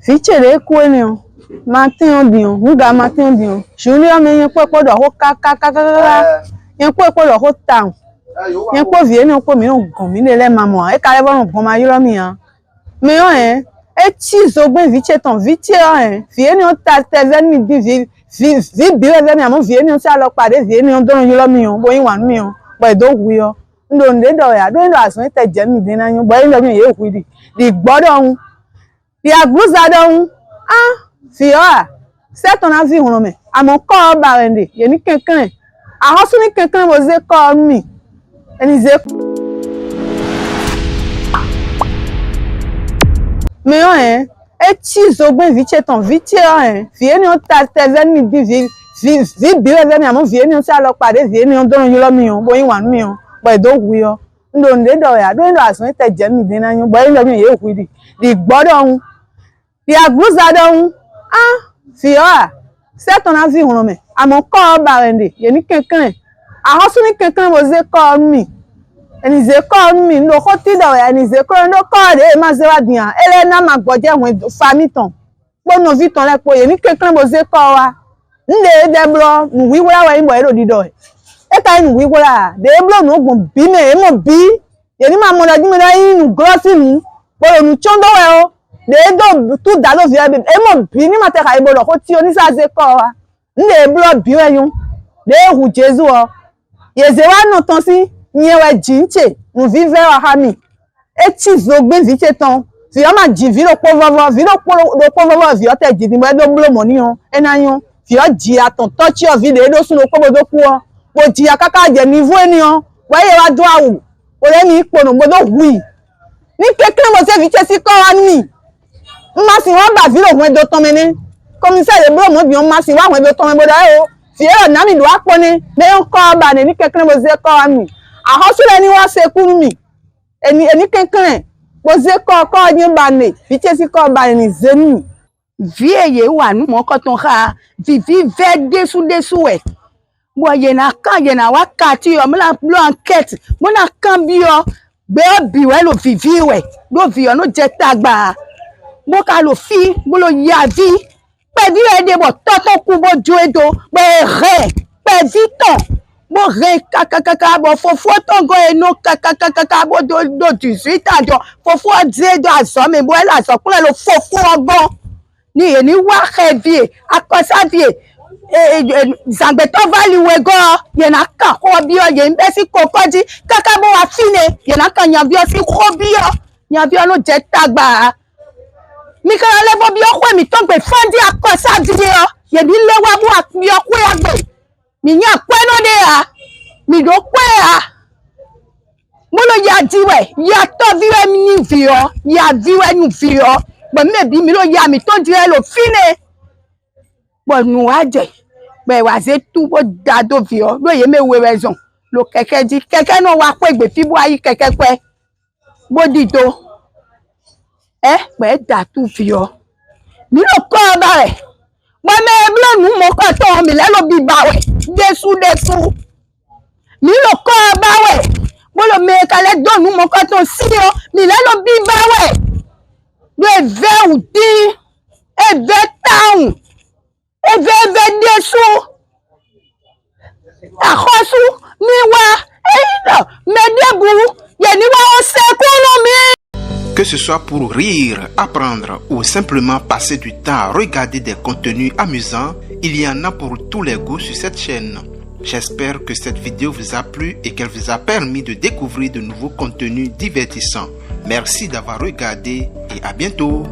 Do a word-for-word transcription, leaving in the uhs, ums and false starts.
Vǐ ce ɖě kú énɛ́ ɔ́, Matín ɔ́ din ɔ́, hǔn ga Matín ɔ́ din ɔ́, Junior mɛ nyɛ kpó é kpó ɖɔ xó kákákákáká, nyɛ kpó é kpó ɖɔ xó tawun, nyɛ kpó vǐ énɛ́ ɔ́ kpó mǐ nɔ gɔn mǐɖée lɛ́ɛ ma mɔ ǎ, é ka lɛ́ vɔ́ nɔ gbɔn ma ylɔ́ mì ǎ. Mɛ ɔ́ hɛn, é cí zogbɛ́n vǐ ce tɔn, vǐ ce ɔ́ hɛn, vǐ énɛ́ ɔ́ ta tɛvɛ́ nú mì dín, vǐ vǐ vǐ bǐ wɛ vɛ́ mì, amɔ̌ vǐ énɛ́ ɔ́ sín alɔkpa ɖě vǐ énɛ́ ɔ́ dó nɔ ylɔ́ mì ɔ́, bó nyí wǎn nú mì ɔ́, bɔ è dǒ hu i ɔ́. Un ɖo nǔɖé ɖɔ wɛ ǎ, ɖó é ɖo azɔn e tɛ jɛ nú mì din ná nyɔ́, bɔ é nyí ɖɔ mì yě hu i ɖi ɖi gbɔ̌ ɖɔhun. Ɖi aglǔza ɖɔhun. Á, vǐ ɔ́ a, sɛ́ tɔn ná ví hlɔn mɛ, amɔ̌ kɔ́ ɔ́ ba wɛ un ɖe, yě ní kɛnklɛ́n. Axɔ́sú ní kɛnklɛ́n bó zé kɔ́ ɔ́ nú mì. È nǐ zé mɛ ɔ́ hɛn, é cí zogbɛ́n vǐ ce tɔn, vǐ ce ɔ́ hɛn, vǐ énɛ́ ɔ́ ta tɛvɛ́ nú mì dín, vǐ vǐ vǐ bǐ wɛ vɛ́ mì, amɔ̌ vǐ énɛ́ ɔ́ sín alɔkpa ɖě vǐ énɛ́ ɔ́ dó nɔ ylɔ́ mì ɔ́, bó nyí wǎn nú mì ɔ́, bɔ è dǒ hu i ɔ́. Un ɖo nǔɖé ɖɔ wɛ ǎ, ɖó é ɖo azɔn e tɛ jɛ nú mì din ná nyɔ́, bɔ é nyí ɖɔ mì yě hu i ɖi ɖi gbɔ̌ ɖɔhun. Ɖi aglǔza ɖɔhun. Á, vǐ ɔ́ a, sɛ́ tɔn ná ví hlɔn mɛ, amɔ̌ kɔ́ ɔ́ ba wɛ un ɖe, yě ní kɛnklɛ́n. Axɔ́sú ní kɛnklɛ́n bó zé kɔ́ ɔ́ nú mì. È nǐ zé kɔ́ ɔ́ nú mì, un ɖo xó tí ɖɔ wɛ a, è nǐ zé kɔ́ ɔ́, ɖó kɔ́ ɔ́ ɖě e ma zé wá din ǎ, é lɛ́ ná ma gbɔjɛ́ hwɛndo fa mitɔn kpó nɔví tɔn lɛ́ɛ kpó, yě ní kɛnklɛ́n bó zé kɔ́ ɔ́ wá. Nǔ ɖě e ɖɛ blɔ́ nǔwíwlá wɛ nyí bɔ é ɖo ɖiɖɔ wɛ. É ka nyí nǔwíwlá a? Ɖě e bló nǔ gbɔn bǐ mɛ, é mɔ bǐ. Yě ní ma mɔ ɖɔ jí mɛ ɖɔ é nyí nǔglɔ́ sín nǔ, bó ɖo nǔ cɔ́n dó wɛ ó. Ɖě e dó tú dǎ ɖo vǐ ɔ́, é mɔ bǐ ní ma tɛ xa yi bó ɖɔ xó cí ó ní sá zé kɔ́ ɔ́ wá. Nǔ ɖě e blɔ́ bǐ wɛ nyɔ́. Ɖěe hu Jezu ɔ́, yě zé wá nɔ tɔn sín nyɛ wɛ jǐ nú ce, nǔvívɛ́ wá xá mì. É cí zogbɛ́n vǐ ce tɔn. Vǐ ɔ́ ma ji vǐ ɖokpó vɔ́vɔ́, vǐ ɖokpó ɖokpó vɔ́vɔ́ vǐ ɔ́ tɛ ji din bɔ é dó bló mɔ̌ n'i ɔ́, é ná nyɔ́. Vǐ ɔ́ ji atɔ̌ntɔ́ cyɔ ví ɖě e ɖó sú ɖokpó bó dó kú ɔ́, bó ji ya káká jɛ nivú énɛ́ ɔ́, bɔ é yɛ wá dó awu, bó lɛ́ ní kponɔ bó dó hu i. Ní kɛnklɛ́n bó zé vǐ ce sín kɔ́ wá nú mì. Un ma sixú wá ba vǐ ɖo hwɛndo tɔn mɛ nɛ́. Kɔmisɛ́ ɖě bló mɔ̌ din ɔ́, un ma sixú wá hwɛndo tɔn mɛ bó ɖɔ éeǒ, vǐ élɔ́ nǎ mì ɖo akpɔ́ nɛ́, mɛ nyɔ́ kɔ́ ɔ́ ba nɛ́, ní kɛnklɛ́n bó zé kɔ́ wá nú mì. Axɔ́sú lɛ́ɛ ní wá se kú nú mì. È ní è ní kɛnklɛ́n bó zé kɔ́ ɔ́, kɔ́ ɔ́ nyí ba nɛ, vǐ ce sín kɔ́ ɔ́ ba nɛ ní zé nú mì. Vǐ e yě wa nǔ mɔ̌kɔtɔn xá, vǐvívɛ́ ɖésú ɖésú wɛ, bɔ yě ná kán, yě ná wá katín ɔ́, bó ná bló ankɛ́t, bó ná kanbyɔ́ gbɛ ɔ́ bǐ wɛ ɖo vǐví wɛ, ɖó vǐ ɔ́ nɔ jɛ tagba, bó ka ɖo fí, bó ɖo yaví. Kpɛví wɛ é ɖe bɔ tɔ́ tɔn kú bó jó e dó, bɔ è hɛn kpɛví tɔn bó hɛn kakakaka, bɔ fofó tɔn gɔ́ e nɔ kakakaka bó dó ɖo dǐzwítá jɔ. Fofó ɔ́ zé dó azɔ̌ mɛ, bó wɛ ɖo azɔ̌ kplɔ́n ɖo fofó ɔ́ gɔ́n. Ni yě ní wá xɛví e, akɔsáví e, e, e, e, zǎngbetɔ́ vali wegɔ́ ɔ́, yě ná kan xó ɔ́ byɔ́ yě ní bɛ́ sín kokɔ́ jí káká bó wá fínɛ́, yě ná kan nyaví ɔ́ sín xó byɔ́. Nyaví ɔ́ nɔ jɛ tagba ǎ. Mi ka ná lɛ́ vɔ byɔ́ xwé mǐtɔn gbe fán jí akɔsáví ɔ́, yě ní lɛ́ wá bó wá byɔ́ xwé ɔ́ gbe. Mǐ nyi akwɛ́nɔ ɖé ǎ, mǐ ɖó kwɛ́ ǎ. Bó nɔ ya jí wɛ, ya tɔ́ví wɛ nyí vǐ ɔ́, ya ví wɛ nyí vǐ ɔ́, bɔ mǐ mɛ bǐ mǐ ɖo ya mǐtɔn jí wɛ ɖo fínɛ́, bɔ nǔ wá jɛ, bɔ è wǎ zé tú bó da dó vǐ ɔ́, ɖó yě mɛ we wɛ zɔn ɖo kɛkɛ́ jí. Kɛkɛ́ nɔ wá xwé gbe fí bó wá yí kɛkɛ́kwɛ́, bó ɖidó. Ɛ gbɛ̌ da tú vǐ ɔ́. Mǐ ɖo kɔ́ ɔ́ ba wɛ, bɔ mɛ e bló nǔ mɔ̌kɔtɔn ɔ́, mǐ lɛ́ nɔ biba wɛ ɖésú ɖésú. Mǐ ɖo kɔ́ ɔ́ ba wɛ, bó ɖo mɛ e ka lɛ́ dó nǔ mɔ̌kɔtɔn sí ɔ́, mǐ lɛ́ nɔ biba wɛ. Ɖó e vɛ́ wǔ dín, e vɛ́ tawun, e vɛ́ e vɛ́ ɖésú. Axɔ́sú ní wá, ényí ɖɔ mɛ ɖěbǔ yě ní wá ɔ́ sɛkúnú mì. Que ce soit pour rire, apprendre ou simplement passer du temps à regarder des contenus amusants, il y en a pour tous les goûts sur cette chaîne. J'espère que cette vidéo vous a plu et qu'elle vous a permis de découvrir de nouveaux contenus divertissants. Merci d'avoir regardé et à bientôt.